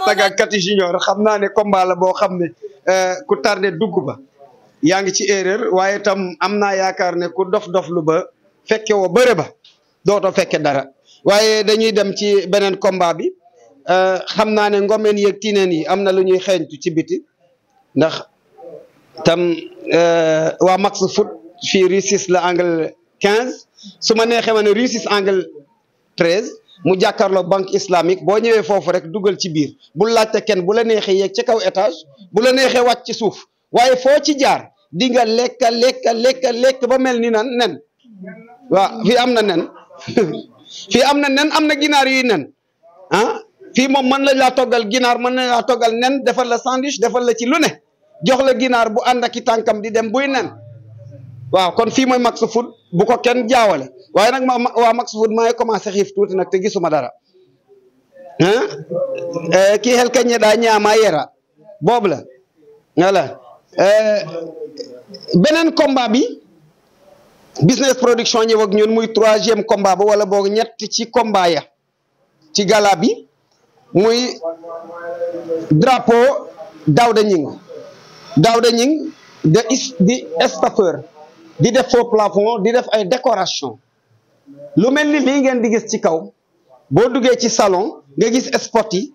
Taga Kati Junior xam naa ne combat la boo xam ne ku tardé dugg ba yaa ngi ci erreur waaye tam am naa yaakaar ne ku dof lu ba fekke woo bëre ba dootoo fekke dara waaye dañuy dem ci beneen combat bi xam naa ne ngomeen yeeg tineen yi am na lu ñuy xeeñtu ci biti ndax tam waa Max Foot fii rue 6 la angle 15 su ma neexee ma ne rue 6 angle 13 mu jàkkaarloo banque islamique boo ñëwee foofu rek dugal ci biir bu laajte kenn bu la neexee yeeg ci kaw étage bu la neexee wàcc ci suuf waaye foo ci jaar di nga lekk ba mel ni nen waaw fii am na nen fii am na nen am na ginaar yuy nen ah fii moom mën la laa toggal ginaar mën na laa toggal nen defal la sandwich defal la ci lu ne jox la ginaar bu ànd ak i tànkam di dem buy nen waaw kon fii mooy Max Foot bu ko kenn jaawale waaye nag waa Max Foot maa ngi commencé xiif tuuti nag te gisuma dara kii xel kañ daa ñaama yera boobu la voilà beneen combat bi business production ñëw ak ñun muy 3e combat ba wala boog ñett ci combat ya ci gala bi muy drapeau Daouda Gningue di staffeur di def faux plafond di def ay décoration lu mel ni lii ngeen di gis ci kaw boo duggee ci salon nga gis spot yi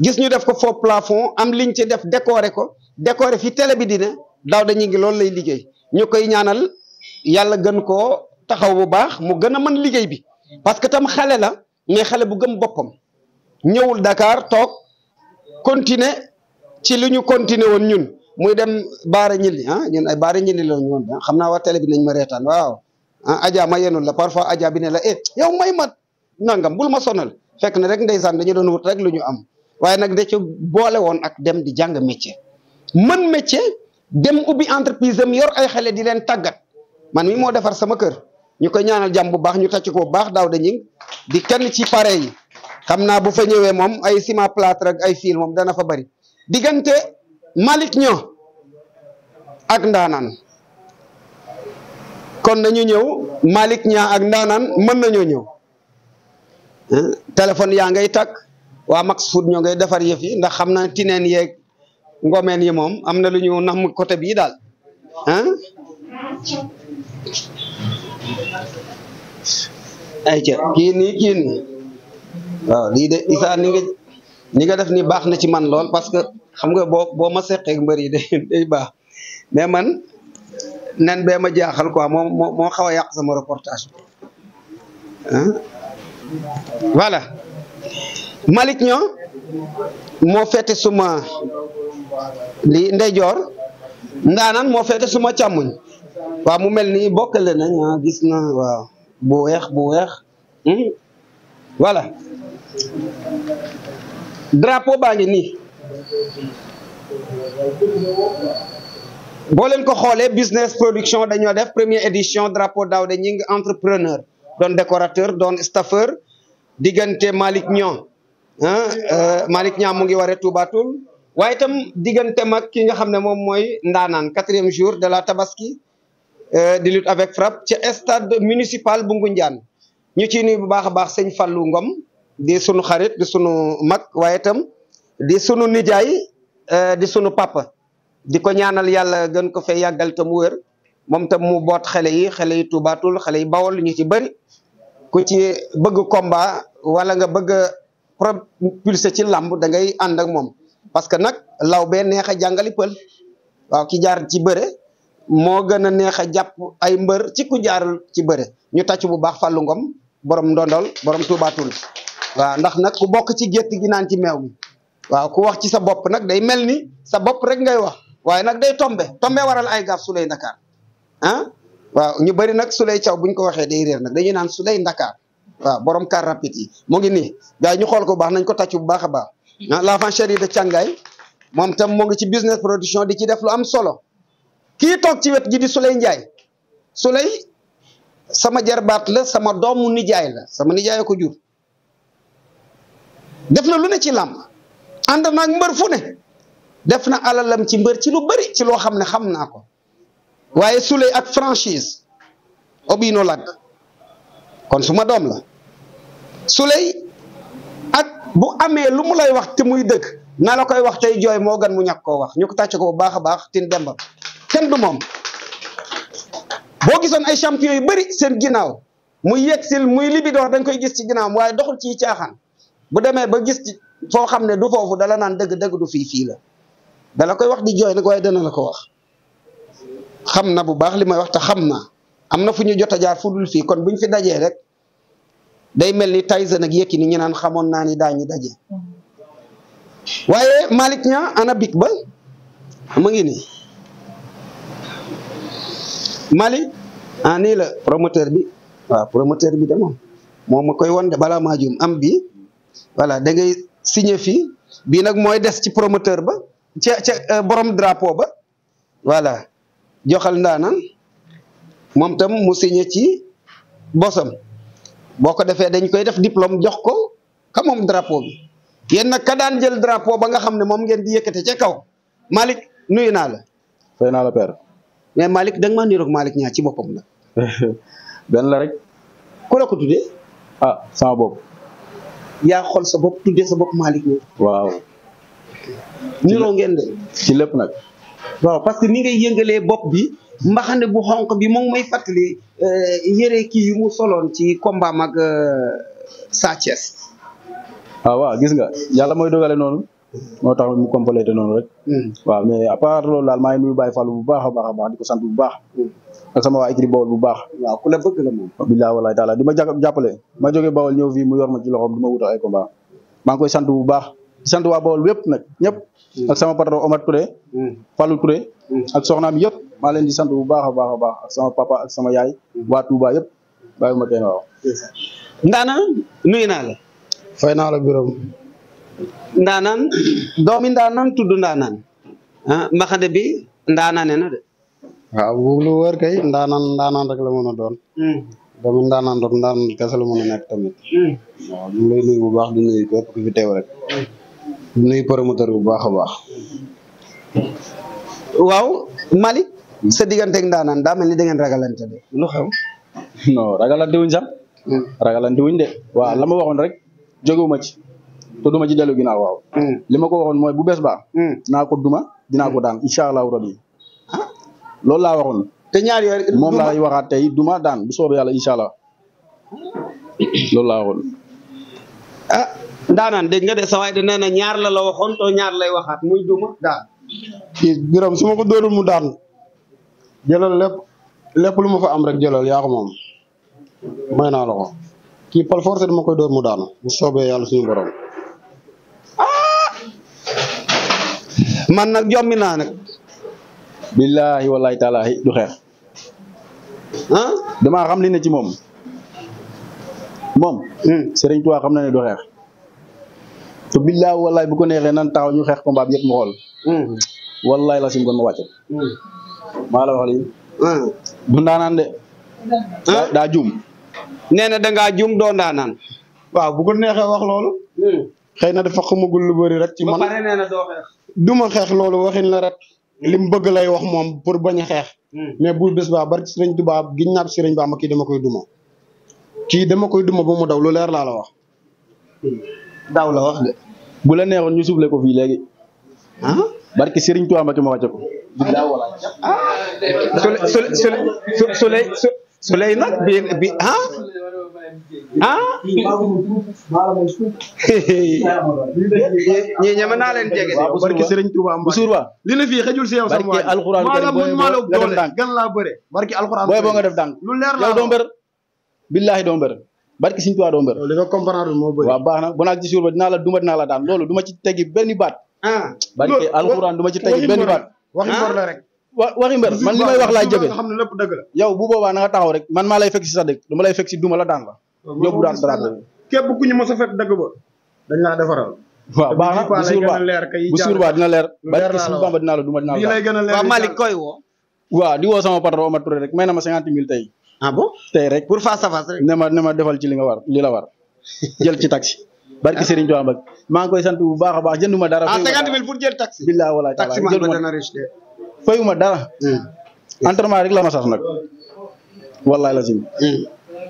gis ñu def ko faux plafond am liñ ci def décorer fi télé bi dina Daouda Gningue loolu lay liggéey ñu koy ñaanal yàlla gën koo taxaw bu baax mu gën a mën liggéey bi parce que tam xale la mais xale bu gëm boppam ñëwul Dakar toog continuer ci li ñu continuer woon ñun muy dem baara ñilli ñun ay baara ñilli la ñu woon xam naa waa télé bi nañ ma reetaan waaw Adja ma yenul la parfois Adja bi ne la yow may ma nangam bul ma sonal fekk na rek ndeysaan dañu doon wut rek lu ñu am waaye nag da ci boole woon ak dem di jàng métier mën métier dem ubbi entreprise am yor ay xale di leen tàggat man mi moo defar sama kër ñu koy ñaanal jàmm bu baax ñu tàcc ko bu baax Daouda Gningue di kenn ci pare yi xam naa bu fa ñëwee moom ay ciment plâtre ak ay fil moom dana fa bari diggante Malick Niang ak Ndaanaan kon nañu ñëw Malick Niang ak Ndaanaan mën nañoo ñëw téléphone yaa ngay tàkk waa Max Foot ñoo ngay defar yëf yi ndax xam na tineen yeeg ngomeen yi moom am na lu ñu namm côté bii daal ayca kii nii waaw lii de Issa ni nga def ni baax na ci man lool parce que xam nga boo ma seqeeg mbër yi day baax mais man nen bee ma jaaxal quoi moo xaw a yàq sama reportage voilà Malick Niang moo fete suma li ndeyjoor Ndaanaan moo fete suma càmmuñ waaw mu mel ni bokkale nañ gis na waaw bu weex voilà drapeau baa ngi nii boo leen ko xoolee business production dañoo def première édition drapeau Daouda Gningue entrepreneur doon décorateur doon staffeur diggante Malick Niang Malick Niang mu ngi waree Touba Toul waaye itam diggante mag ki nga xam ne moom mooy Ndaanaan 4e jour de la tabaski di lutte avec frappe ci stade municipal bu Ngoundiane ñu ciy nuyu bu baax a baax sëñ Fallou Ngom di sunu xarit di sunu mag waaye itam di sunu nijaay di sunu papa di ko ñaanal yàlla gën ko fee yàggal te mu wér moom tam mu boot xale yi Touba Toul xale yi Bawol ñu ci bëri ku ci bëgg combat wala nga bëgg a propulser ci làmb da ngay ànd ak moom parce que nag law bee neex a jàngali pël waaw ki jaar ci bëre moo gën a neex a jàpp ay mbër ci ku jaarul ci bëre ñu tàcc bu baax Fallou Ngom borom ndondol borom Touba Toul waaw ndax nag ku bokk ci gétt gi naan ci meew mi waaw ku wax ci sa bopp nag day mel ni sa bopp rek ngay wax waaye nag day tombe waral ay gaaf Souley Ndakaar waaw ñu bëri nag Souley Thiaw buñ ko waxee day réer nag dañuy naan Souley Ndakaar waaw borom car rapide yi mu ngi nii gars yi ñu xool ko bu baax nañ ko tàcc bu baax a baax l'enfant chéri de Thiangaye moom tam mu ngi ci business production di ci def lu am solo kii toog ci wet gi di Souley Ndiaye Souley sama jarbaat la sama doomu nijaay la sama nijaay ko jur def na lu ne ci làmb ànd naag mbër fu ne def na alalam ci mbër ci lu bëri ci loo xam ne xam naa ko waaye Souley ak franchise Obino Lag kon suma doom la Souley ak bu amee lu mu lay wax te muy dëgg na la koy wax tey jooy moo gën mu ñàkk koo wax ñu ko tàcc ko bu baax a baax Tine Demba kenn du moom boo gisoon ay champion yu bëri seen ginnaaw muy yegsil muy libidoor dañ koy gis ci ginnaawam waaye doxul ci caaxaan bu demee ba gis ci foo xam ne du foofu dala naan dëgg du fii la dala koy wax di jooy nag waaye dana la ko wax xam na bu baax li may wax te xam na am na fu ñu jot a jaar fu dul fii kon buñ fi dajee rek day mel ni Tyson ak Yékini ñu naan xamoon naa ni daañu daje waaye Malick Niang ana big ba mu ngi nii Malick nii la promoteur bi waaw promoteur bi de moom ma koy won de balaa maa juum am bi voilà da ngay signé fii bii nag mooy des ci promoteur ba ca borom drapeau ba voilà joxal ndaanaan moom tam mu signé ci bosam boo ko defee dañ koy def diplôme jox ko ka moom drapeau bi yéen nag ka daan jël drapeau ba nga xam ne moom ngeen di yëkkate ca kaw Malick nuyu naa la. fay naa la père. mais Malick da nga maa niroog Malick Niang ci boppam la. benn la rek. ku la ko tuddee. sama bopp. yaa xool sa bopp tuddee sa bopp Malick Niang. waaw. niroo ngeen de. ci lépp nag. waaw parce que ni ngay yëngalee bopp bi mbaxane bu xonq bi moom may fàttali yére kii yu mu soloon ci combat mag Sa Thiès. waaw gis nga yàlla mooy dogale noonu moo tax mu complété noonu rek. waaw mais à part loolu daal maa ngi nuyu Baye Fall bu baax a baax di ko sant bu baax. ak sama waa équipe Bawol bu baax. waaw ku la bëgg la moom. billahi wallahi taala di ma jàppale ma jógee Bawol ñëw fii mu yor ma ci loxoom di ma wutal ay combat maa ngi koy sant bu baax di sant waa Bawol yëpp nag ñëpp. ak sama patron Omar Touré. Fallou Touré. ak soxnaam yëpp maa leen di sant bu baax a baax ak sama papa ak sama yaay. waa Touba yëpp bàyyi ma kenn waaw. Ndaanaan nuyu naa la. fay naa la Birame. Ndaanaan doomi Ndaanaan tudd Ndaanaan mbaxane bi ndaanaane na de. waaw bu lu wër kay ndaanaan rek la mën a doon. doomi ndaanaan rek ndaanaan kese la mën a nekk tamit. waaw ñu ngi lay nuyu bu baax di nuyu képp ku fi teew rek. di nuyu promoteur bu baax a baax. waaw Malick sa digganteeg Ndaanaan daa mel ni da ngeen ragalante de lu xew. non ragalante wuñ sax. ragalante wuñ de waaw la ma waxoon rek jógewuma ci te duma ci dellu ginnaaw waaw. li ma ko waxoon mooy bu bees baax. naa ko duma dinaa ko daan incha allahu rabi. loolu laa waxoon. te ñaar yooyu moom laay waxaat tey duma daan bu soobee yàlla incha allah loolu laa waxoon. Ndaanaan dégg nga de sa waay de nee na ñaar la waxoon to ñaar lay waxaat muy duma daan. kii Birame su ma ko dóorul mu daan jëlal lépp lu ma fa am rek jëlal yaa ko moom may naa la ko kii par force dama koy dóor mu daan bu soobee yàlla suñu borom. man nag jommi naa nag. billahi wallahi taalahi du xeex. damaa xam li ne ci moom. Serigne Touba xam na ne du xeex. te billahi wallahi bu ko neexee nan taxaw ñu xeex combat bi yëpp mu xool. wallahi la sim kon ma wàcce. maa la wax lii. du ndaanaan de. daa juum. nee na dangaa juum doo ndaanaan. waaw bu ko neexee wax loolu. xëy na dafa xamagul lu bëri rek. ci man ba pare nee na doo xeex. du ma xeex loolu waxin la rek. li mu bëgg lay wax moom pour bañ a xeex. mais bu bés baa barki Sëriñ Tuubaa giñ naa Sëriñ Baa ma kii dama koy duma. kii dama koy duma ba mu daw lu leer laa la wax. daw la wax de. bu la neexoon ñu suufle ko fii léegi. barki Sëriñ Tuubaa ma ki ma wàcce ko. su lay nag bi ñii ñeme naa leen jege. waaw barki Sëriñ Tuubaa bu suur ba li na fii xëjul si yow sama barki alxuraan maa la doole gan laa bëre barki alxuraan booy boo nga def dànk lu leer la yow doo mbër billaahi doo mbër barki Sëriñ Tuubaa doo mbër li nga comprendre moo bëri waaw baax na bu naag ci suur ba dinaa la duma dinaa la daan loolu duma ci teggi benn baat barki alxuraan duma ci teggi benn baat waxi mbër la rek waxi mbër man li may wax laay jëfe nga xam ne lépp dëgg la yow bu boobaa na nga taxaw rek man maa lay fekk si sa dëkk dama lay fekk si duma la daan la yóbbu daan dara képp ku ñu mos a fekk dëgg ba dañ laa defaral waaw baax na bu suur ba dina leer barki Sëriñ Bamba dinaa la duma dinaa la daan waaw Malick koy woo waaw di woo sama patron Omar Touré rek may na ma 50 000 tey bon tey rek pour face à face rek ne ma defal ci li nga war li la war jël ci taxi barki Serigne Touba Mbacke maa ngi koy sant bu baax a baax jënduma dara 50 000 pour jël taxi billahi wala taala taxi man dana riche de fayuma dara entraînement rek la ma sax nag wallahi la sim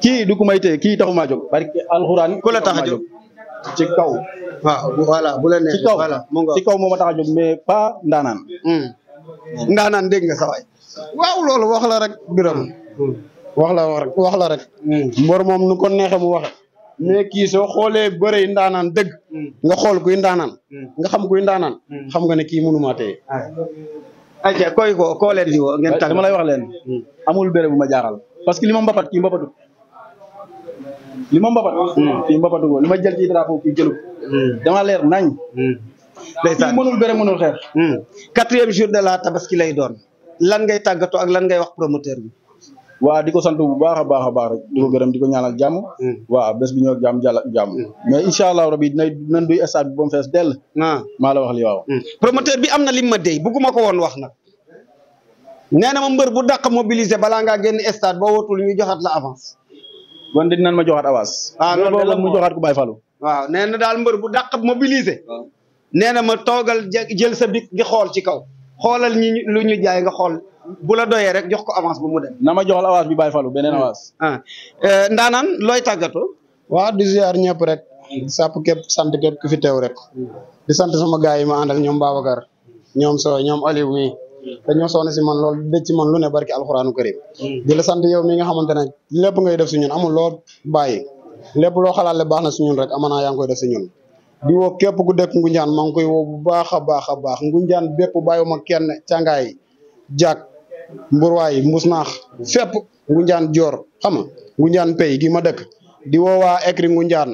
kii du ko may tey kii taxumaa jóg barki alxuraan ku la tax a jóg ci kaw. waaw voilà bu la neexee ci kaw voilà mu nga ci kaw moo ma tax a jóg mais pas ndaanaan. ndaanaan dégg nga sa waay. waaw loolu wax la rek Biram. wax la rek. mbor moom nu ko neexee mu waxe mais kii soo xoolee bëre ndaanaan dëgg. nga xool kuy ndaanaan. nga xam kuy ndaanaan. xam nga ne kii mënuma téye. ayca koy koo leen di woo ngeen tàgg. dama lay wax leen amul bëre bu ma jaaxal parce que li ma mbapat kii mbapatu. li ma mbapat. kii mbapatu ko li ma jël ci drapeau kii jëlu. dama leer nañ. ndeysaan kii mënul bëre mënul xeex. 4e jour de la tabaski lay doon lan ngay tàggatoo ak lan ngay wax promoteur bi. waa di ko sant bu baax a baax rek di ko gërëm di ko ñaanal jàmm. waaw bés bi ñëw ak jàmm jàll ak jàmm. mais incha allah rabi dinañ duy stade bi ba mu fees dell. maa la wax li waaw. promoteur bi am na lim ma dey bugguma ko woon wax nag. nee na ma mbër bu dàq mobiliser balaa ngaa génn stade boo wotul ñu joxat la avance. kon dinañ ma joxaat avance. loolu la mu joxaat ko Baye Fallou. waaw nee na daal mbër bu dàq mobiliser. nee na ma toogal jël sa bic di xool ci kaw. xoolal lu ñu jaay nga xool bu la doyee rek jox ko avance bu mu dem. na ma joxal avance bi Baye Fallou beneen avance. ndaanaan looy tàggatoo. waaw di ziar ñëpp rek. sàpp képp sant képp ku fi teew rek. di sant sama gars yi ma àndal ñoom Babacar. ñoom Sow ñoom Aliou mi dañoo sonn si man loolu dëj ci man lu ne barki alxuraanu karim di la sant yow mi nga xamante ne lépp ngay def si ñun amul loo bàyyi lépp loo xalaat le baax na si ñun rek amanaa yaa ngi koy def si ñun di woo képp ku dëkk Ngunjaan maa ngi koy woo bu baax a baax Ngunjaan bépp bàyyiwuma kenn càngaay jak mburwaay mbusnaax fépp Ngunjaan joor xam nga Ngunjaan pay gi ma dëkk di woo waa écrit Ngunjaan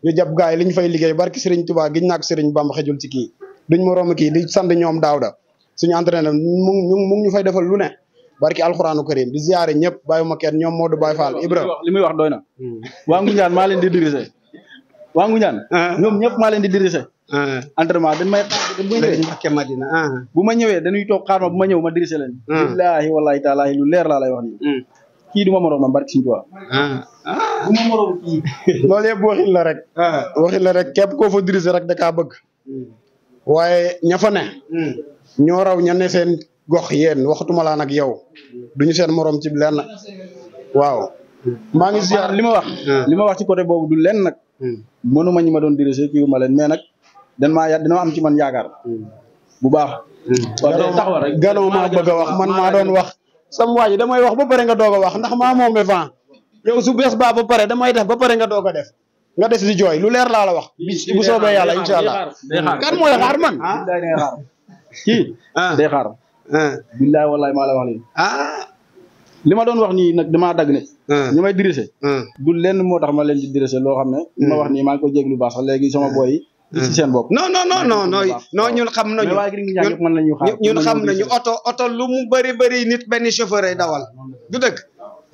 ñu jàpp gaay li ñu fay liggéey barki Serigne Touba giñ naak Serigne Bamba xejul ci kii duñ ma romb kii di sant ñoom Daawda suñu entraîneur mu ñu fay defal lu ne barki alxuraanu karim di ziare ñëpp bàyyiwuma kenn ñoom Modou Baye Fall Ibrahima li muy wax doy na waa Ngunjaan maa leen di diriger waa Ngunjaan ñoom ñëpp maa leen di diriger entraînement dañ may Mbacké Madina bu ma ñëwee dañuy toog xaar ma bu ma ñëw ma diriger leen billaahi wallaahi taalaahi lu leer laa lay wax nii kii du ma moroom ma barki Sëñ Tuubaa du ma moroom kii loolu yëpp waxin la rek képp koo fa diriger rek da kaa bëgg waaye ña fa ne ñoo raw ña ne seen gox yéen waxtuma laa nag yow duñu seen morom ci lenn waaw maa ngi ziar li ma wax ci côté boobu du lenn nag mënuma ñi ma doon diriger kii ma leen mais nag dina am ci man yaakaar bu baax ganoo maa bëgg a wax man maa doon wax sam waa ji damay wax ba pare nga doog a wax ndax maa moome vent yow su bees ba pare damay def ba pare nga doog a def nga des di jooy lu leer laa la wax bu soobee yàlla incha allah kan mooy xaar man kii day xaar billaay wallaay maa la wax léegi li ma doon wax nii nag damaa dagg ne ñu may diriger du lenn moo tax ma leen di diriger loo xam ne li ma wax nii maa ngi ko jéglu baax sax léegi sama boy yi ci seen bopp non ñun xam nañu ñun xam nañu oto lu mu bëri nit benn chauffeur ay dawal du dëgg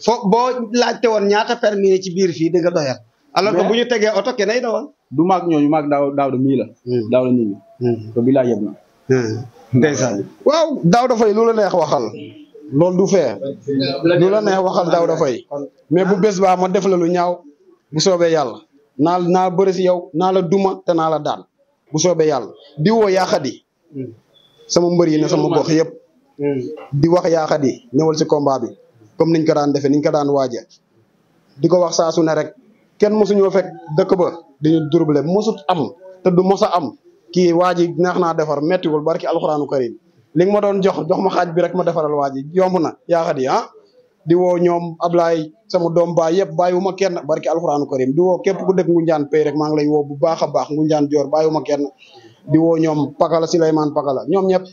fo boo laajte woon ñaata permis ci biir fii dëgg doyal alors que bu ñu tegee oto kenn ay dawal du maag ñooñu maag daaw da mii la daaw da nit ñi te bi laa yëg na ndeysaan waaw daaw dafay lu la neex waxal loolu du fee lu la neex waxal daaw dafay mais bu bés baa ma def la lu ñaaw bu soobee yàlla naa bëri si yow naa la duma te naa la daan bu soobee yàlla di woo yaaxat yi sama mbër yi ne sama gox yëpp di wax yaaxat yi ñëwal si combat bi comme niñ ko daan defee niñ ko daan waaje di ko wax saa su ne rek kenn mosuñoo fekk dëkk ba diñu durble mosut am te du mos a am kii waa ji neex naa defar méttiwul barki alxuraanu karim li nga ma doon jox ma xaaj bi rek ma defaral waa ji yomb na yaaxat yi di woo ñoom Ablaye sama doom baay yëpp bàyyiwuma kenn barki alxuraanu karim di woo képp ku dëkk Ngunjaan pay rek maa ngi lay woo bu baax a baax Ngunjaan joor bàyyiwuma kenn di woo ñoom Pakala Souleymane Pakala ñoom ñëpp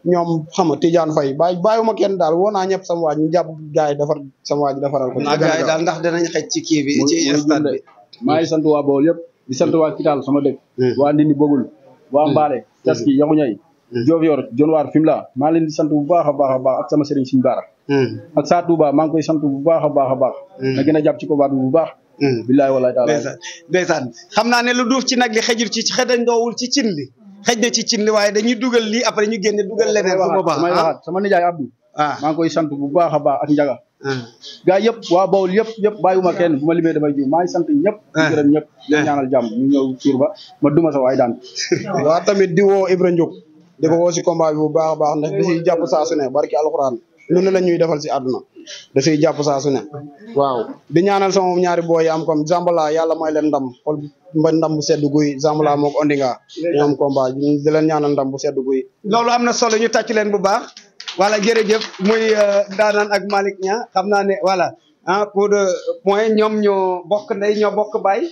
ñoom xam nga Tidiane Faye bàyyiwuma kenn daal woo naa ñëpp sama waaj ñu jàpp gars yi defar sama waaj defaral ko gars yi daal ndax danañ xëj ci kii bi ci stade bi maa ngi sant waa Bawol yëpp di sant waa Kital sama dëkk waa Ndindi Bogul waa Mbaale Taski Yaxu Ñay Joof Yor Jonwaar Fimela maa leen di sant bu baax a baax ak sama sëriñ Sëriñ Baara ak Saa Touba maa ngi koy sant bu baax a baax na gën a jàpp ci combat bi bu baax billaay wallaay taala ndeysaan xam naa ne lu duuf ci nag li xëjul ci xedañ doowul ci cin li xëj na ci cin li waaye dañuy dugal lii après ñu génne dugal leneen bu ma baax may waxaat sama nijaay Abdou maa ngi koy sant bu baax a baax ak Njaga gaa yëpp waa Bawol yëpp bàyyiwuma kenn bu ma limee damay jiw maa ngi sant ñëpp di gërëm ñëpp di ñaanal jàmm ñu ñëw suur ba ma duma sa waay daan waa tamit di woo Ibra Ndiouk di ko woo si combat bi bu baax a baax ndax da ciy jàpp saa su ne barki alxuraan lu ne la ñuy defal si àdduna da siy jàpp saa su ne waaw di ñaanal sama ñaari booy yi am comme Zambala yàlla may leen ndam xol mba ndam bu sedd guy Zambala mook Ondinga ñu am combat di leen ñaanal ndam bu sedd guy loolu am na solo ñu tàcc leen bu baax voilà jërëjëf muy Ndaanaan ak Malick Niang xam naa ne voilà pour de point ñoom ñoo bokk ndey ñoo bokk baay